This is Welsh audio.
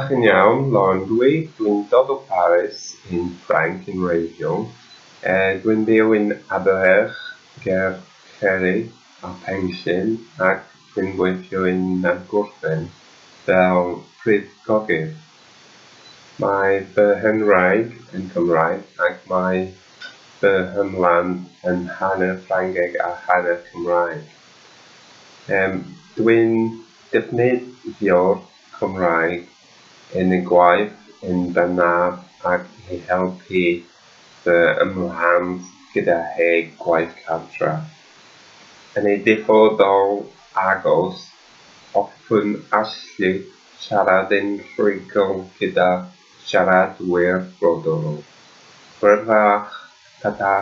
Dach chi'n iawn, Lauren dw i. Dwi'n dod o Paris yn Ffrainc yn wreiddiol. Dwi'n byw yn Abererch ger Ceri a Penllyn ac dwi'n gweithio yn Nant Gwrtheyrn fel prif gogydd. Mae fy Nghymraeg yn Cymraeg ac mae fy mhlant yn hanner Ffrangeg a hanner Cymraeg. Dwi'n defnyddio'r Cymraeg yn y gwaith yn bennaf ac i helpu fy mhlant gyda eu gwaith cartref. Yn y dyfodol agos, hoffwn allu siarad yn rhugl gyda siaradwyr brodorol. Hwyl fach, ta-ta!